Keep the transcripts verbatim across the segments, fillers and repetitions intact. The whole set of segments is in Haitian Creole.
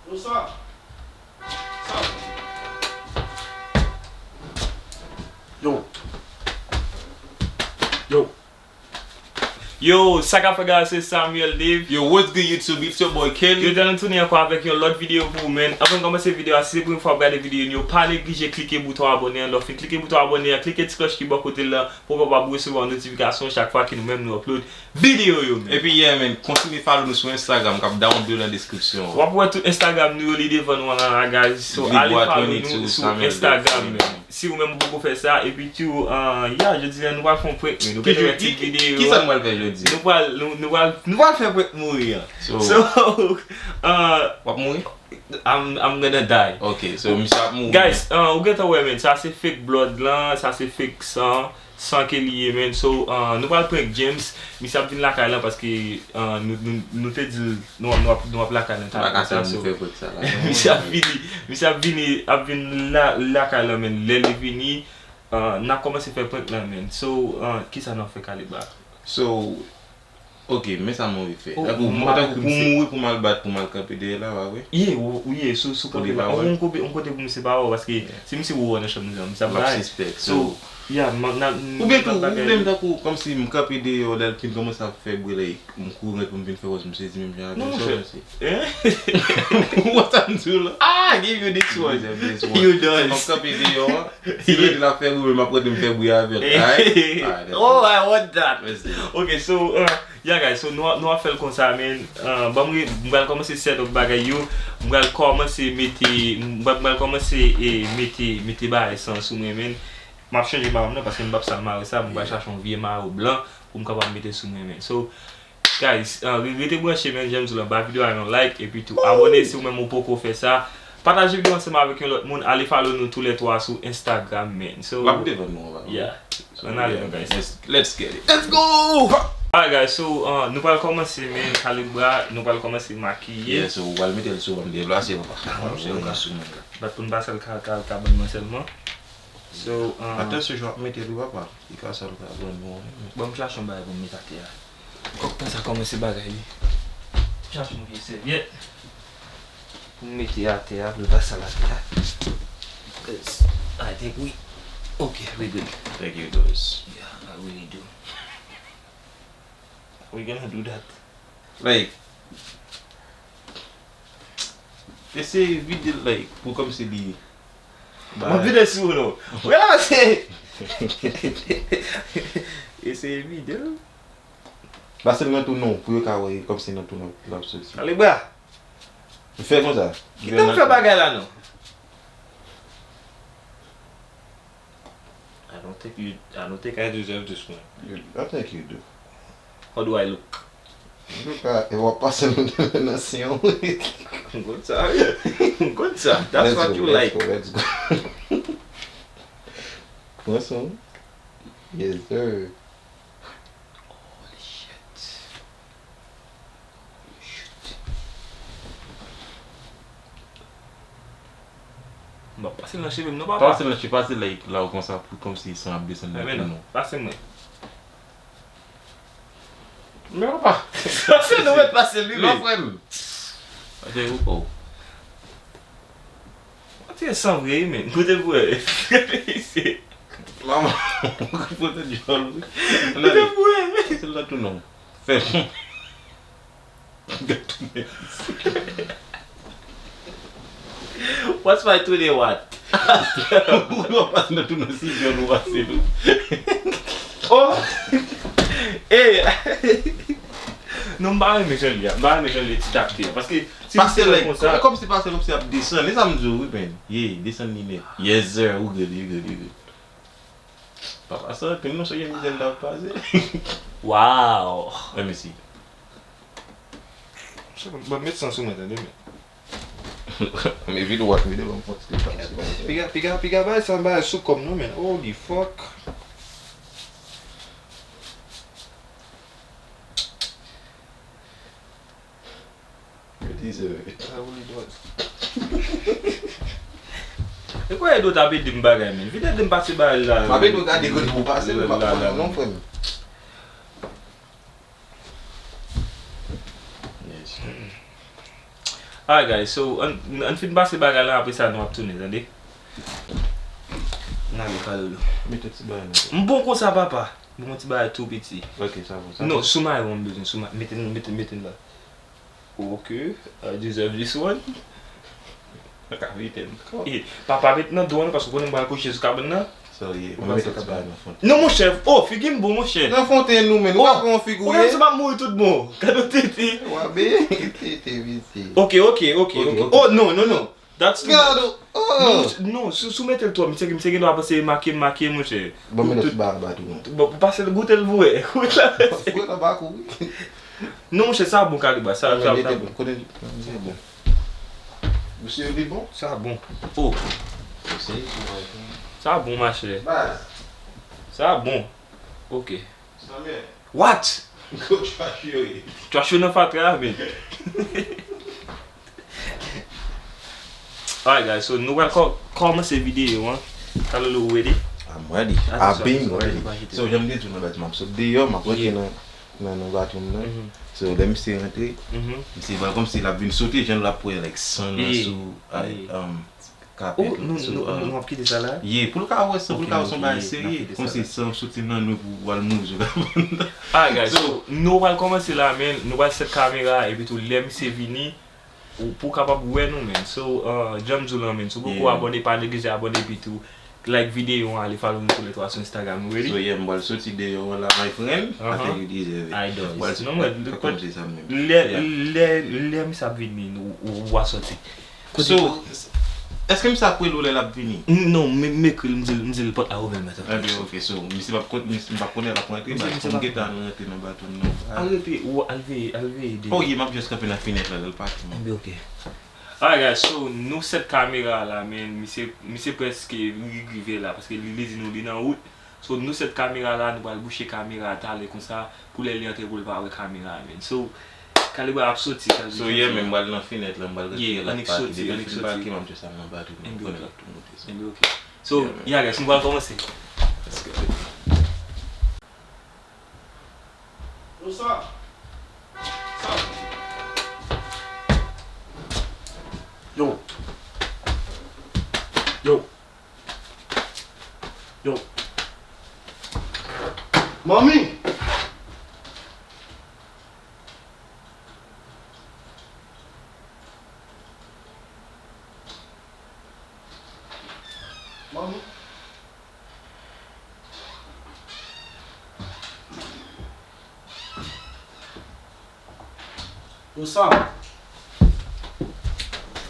Yo sa. Sa. Yo. Yo. Yo, sa k ap fèt, guys? Se Samuel Dave. Yo, what's good, YouTube? It's your boy Kelly. Yo, nou tounen ankò avèk yon lòt videyo pou ou, man. Anvan n kòmanse videyo a, si se premye fwa w ap gade videyo nou yo, pa neglije klike bouton abòne an. Lè w fin klike bouton abòne an, klike ti klòch ki bò kote l lan pou w kapab resevwa notifikasyon chak fwa ke nou menm nou upload videyo yo, man. Epi, yeah, man, kontinye follow nou sou Instagram k ap down below nan description an. W ap wè tout Instagram nou yo, li devan nou an la, guys. So, ale follow nou sou Instagram, man. Si ou menm ou poko fè sa, epi tou, ah, ya, jodi a nou pral fè yon prank, man. Nou gentan wè tit videyo. Kisa nou pral fè jodi? Nou pral, nou, nou pral, nou pral fè prank mouri an. So, ah, w ap mouri? I'm, I'm gonna die. Ok, so misye ap mouri. Guys, ah, ou gentan wè, man, sa se fake blood lan, sa se fake san, san ke li ye, man. So, ah, nou pral prank James. Misye ap vin lakay lan paske, ah, nou, nou, nou te di l nou, nou ap, nou ap lakay lan talè konsa, so. Misye ap vini, misye ap vini, ap vin la, lakay lan, man. Lè li vini, ah, n ap kòmanse fè prank lan, man. So, ah, kisa n ap fè, Kaliba? So, ok, men sa m anvi fè. Tankou pou m mouri, pou m al bat, pou m al kanpe dèyè la, pa vre? Ye, ou, ou ye, sou, sou kanpe la. On kote, on kote pou misye pa wè w, paske si misye wè w nan chanm nan, misye ap bay. So, ya, m, n ap, oubyen tou, oubyen m tankou, kòmsi m kanpe deyò, lè l fin kòmanse ap fè bri, like, m kouri pou m vin fè wòz, m sezi menm jan avè l, sa w panse? Ou wè sa m di w la? Ah, I give you this one. You done. So, m ap kanpe deyò an. Si l rete l ap fè bri, m ap rete m fè bri avè l. Alright? Alright, let's go. Oh, I want that. Let's go. Ok, so, uh, yeah, guys, so nou, nou ap fè l konsa, man. Uh, ban m re-, m pral kòmanse set up bagay yo. M pral kòmanse mete, m pral, m pral kòmanse, eh, mete, mete bagay san sou mwen, man. M ap chanje mayo m nan, paske m p ap sa mare sa, m pral chache yon vye mayo blan pou m kapab mete sou mwen, man. So, guys, ah, re-, rete branche, man, janm di w la, ba videyo a yon like, epi tou abòne si ou menm ou poko fè sa. Pataje videyo ansanm avèk yon lòt moun, ale follow nou toulètwa sou Instagram, man. So, l ap devan nou anba. Yeah. So, ann ale, guys. Let's, let's get it. Let's go! Alright, guys, so, ah, nou pral kòmanse, man, Calibra, nou pral kòmanse makiye. Yeah, so, ou pral mete l sou mwen, m deplase, papa. M ap chèche yon ka sou mwen la. Bat pou n pase l ka, ka, kabann mwen sèlman. So, um, atansyon, jan w ap mete l wi, papa. Li ka sal ka pran nou. Bon, m chache yon bagay pou m met atè a. Kòk tan sa kòmanse bagay li. M chache yon vye sèvyèt pou m mete atè a, pou l pa sal atè a. 'Cause I think we, okay, we good. Thank you, guys. Yeah, I really do. We gonna do that. Like, eseye vide l, like, pou kòmsi li. M ap vide l sou ou, non. Relanse! Eseye vide l. Pase l nan tou non, pou yo ka wè kòmsi nan tou non l ap soti. Kalibra! Fè konsa. Kite m fè bagay la, non. I don't think you, I don't think I deserve this one. You, I think you do. How do I look? Look at, e w ap pase l nan siyon. M konn sa, wi. M konn sa. That's what you like. Let's go, let's go. Pran sa. Yes, sir. Holy shit. M ap pase l nan cheve m non, papa. Pase l nan cheve, pase l like la konsa pou kòmsi san ap desann nan tou non. Pase mwen. Men papa. Pase nou mèt pase l wi. Non, frè m. Pase ou pa w. Ou te san vre wi, men. Kote pou wè? Manman, kote djòl wi. Kote pou wè? Pase l nan tou non. Fè. What's my today what? Ou pa pase nan tou nan si jòn ou pase nou. Oh! Ey! Non, m pa renmen jan li a. M pa renmen jan li ti takte a. Paske si m te fè konsa. Pase like, kòmsi pase kòmsi ap desann. E sa m di w wi, man. Ye, desann li nèt. Yes, sir. Ou good, you good, you good. Papa sa anpil non, se gen mizè l t ap pase. Wow. Let me see. Bon, met san sou mwen tande, men. Men vide w ap vide ban m fon ti pase. Piga, piga, piga bay sa bay sou kò m non, men. Holy fuck. You deserve it. I really don't. E kwè Edo t ap ede m bagay, men. Vin ede m pase bagay la. M ap ede w gade kote pou pase l, pa pran non, frè m. Yes. Alright guys, so ann ann fin pase bagay la, apre sa nou ap tounen, tande. N ale, Kalolo. Mete ti bagay nan. M bon konsa, papa. M bon ti bagay tou piti. Ok, sa bon, sa bon. Non, sou mayo m bezwen, sou mayo. Mete l, mete l, mete l la. Ok, I deserve this one. Paka vite m. E, papa, met nan do a non, paske w konnen m pral kouche sou kabann nan. Sorry, mwen mete ti bagay nan fonten. Non, monchè, oh, figi m bon, monchè. Nan fonten nou menm, ou pa pran yon figi ou ye. Ou menm se pa mouri tout bon. Gade yon tete. W a be, tete, mesye. Ok, ok, ok, ok. Oh, non, non, non. That's too much. Gade, oh. Non, non, si, si w mete l twòp, misye, misye gen dwa panse make, make, monchè. Bon, men lòt ba, ba tou non. Bon, pase l, goute l pou wè. Goute l. Fouye nan bak ou, wi. Non, monchè, sa bon, Kalibwa, sa, sa, sa bon. Kote, se bon. Misye, li bon? Sa bon. Oh. Misye, li bon. Sa bon, machè. Baz. Sa bon. Ok. Samuel. What? Go trash yo ye. Trash yo nan fatra a, men. Alright, guys, so nou pral kò-, kòmanse videyo an. Kalolo, ou ready? I'm ready. I've been ready. So, jan m te di w nan bèt, m ap sot deyò, m ap rantre nan, nan, nan bathroom nan. So, lè misye rantre, misye pral kòmsi l ap vin sote, jan l ap wè, like, san nan sou, ay, um, kapèt la. Nou ap kite sa la? Yeah, pou l ka wè san, pou l ka wè son bagay serye. Kòmsi san soti nan nou pou al mouri sou kabann nan. Alright, guys, so, nou pral kòmanse la, men, nou pral sèt kamera, epi tou, lè misye vini, Ou, pou w kapab wè nou, man. So, uh, jan m di w lan, man. Si w poko abòne, pa neglije abòne, epi tou, like videyo an, ale follow nou tou lè twa sou Instagram. Nou ready? So, yeah, m pral soti deyò an la, my friend. I think you deserve it. Ay, dog. Non, mwen, lè, lè, lè misye ap vini, ou, ou, ou a soti. So, èske misye ap rele w lè l ap vini? Non, m, m ekri l, m di l, m di l pòt la ouvè, mèt. Ebyen, ok, so, misye p ap kon-, misye, m p ap konnen l ap rantre, but fò m gentan al rantre nan baton nan. Al rete, ou al veye, al veye de. Oh, yeah, m ap just kanpe nan fenèt la, lè l pati, man. Ebyen, ok. Alright, guys, so, nou sèt kamera la, man. Misye, misye prèske ri-, rive la, paske li, li di nou li nan wout. So, nou sèt kamera la, nou pral bouche kamera a talè konsa, pou lè li antre pou l pa wè kamera a, man. So, Kalibwa ap soti, Kalibwa. So, yeah, man, m pral nan fenèt la, m pral retire lòt pati. Depi l fin pake, m ap just al nan baton, m konnen l ap tou moute, so. Ebyen, ok. So, yeah, guys, nou pral kòmanse. Let's go. Yo, sa. Sa. Yo. Yo. Yo. Manmi! Manmi. Yo, Sam.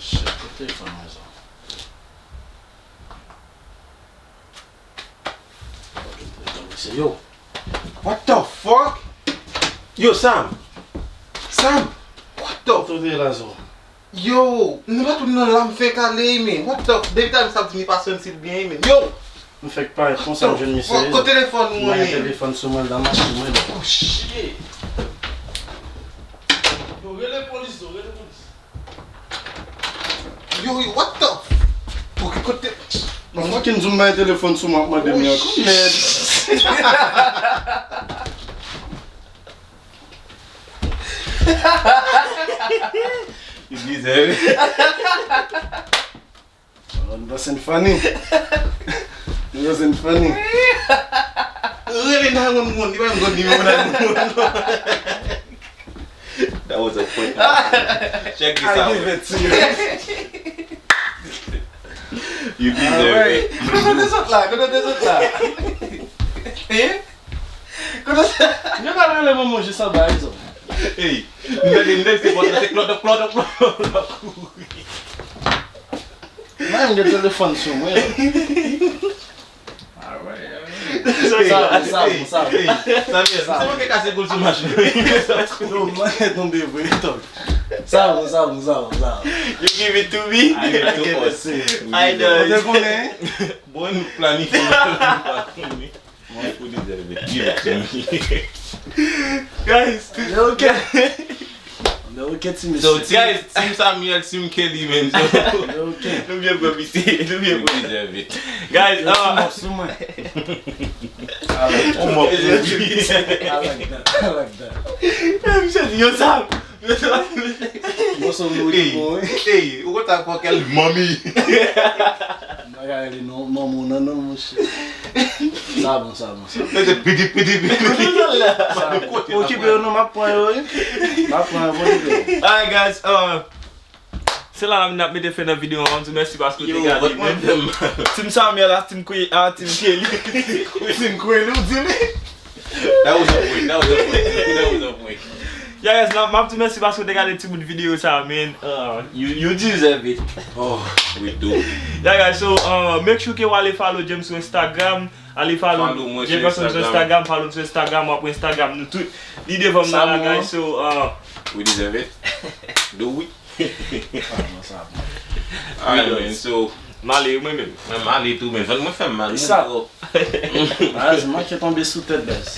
Shit, kote telefòn mwen sa? Yo. What the fuck? Yo, Sam. Sam. What the fuck? Yo, nou pa tou nan la m fenk ale, men. What the f-, depi talè m sa ap di m li pa santi l byen, men. Yo! M fenk parèt konsa, m jwenn misye. What the fuck? Kote telefòn ou an ye? M gen telefòn sou mwen, l nan machin mwen. Oh, shit! Yo, rele polis, yo, rele polis. Yo, yo, what the f-, ok, kote? Mwen ki m di m bay telefòn sou mwen ap mande m yon kou mèd. You deserve it. Yon lòt bò sèn funny. Yon lòt sèn funny. Rele nine one one, li pa menm konn nimewo nine one one. That was a quick one. Check this out. I give it to you. You deserve it. Kote zòt la? Kote zòt la? Hein? Kote sa? Yo ka rele manman jis anba, wi, zòt. Hey, m tande, m tande se pòt la, se klòdòk, klòdòk, klòdòk, klòdòk. Mwen, m gen telefòn sou mwen. Alright, alright. Sa bon, sa bon, sa bon. Hey, Samuel, se mwen ki kase goul sou machin. Non, mwen tonbe vre, tonbe. Sa bon, sa bon, sa bon, sa bon. You give it to me. I give it to us. I know. Ou te konnen? Bon, nou planifye. Mwen pou deserve it. Give it to me. Guys, ok. Ok, ti mesye. So, guys, Team Samuel, Team Kelly, man. So, nou byen pran piti, nou byen pran. You deserve it. Guys, yo, ah, team up sou mwen. I like that. I like that. I like that. Misye di, yo, sa. Moso mouri bon, wi. Ey, ou konn sa fò kèl mami. Bagay li non, non, non, non, monchè. Sa bon, sa bon, sa bon. Mete pidi, pidi, pidi. Sa bon. Okipe yo non, m ap pran yo, wi. M ap pran yo, bon, okipe yo. Alright, guys, uh, se la n ap mete fen nan videyo an. M di mèsi paske w te gade, man. Team Samuel a, Team Kwe-, a, Team Kelly. Team Kelly, ou di li? That was a prank. That was a prank. That was a prank. Yeah, guys, m ap, m ap di mèsi paske w te gade ti bout videyo sa, man. Uh, you, you deserve it. Oh, we do. Yeah, guys, so, uh, make sure ke w ale follow James sou Instagram. Ale follow Jefferson sou Instagram, follow m sou Instagram, w ap wè Instagram nou tout. Li devan m nan la, guys, so, uh, we deserve it. Do we? Sa bon, sa bon. Alright, man, so, m ale, mwen menm. Mwen, m ale tou, men vant mwen fè m mal, mwen twòp. Baz, manke tonbe sou tèt, baz.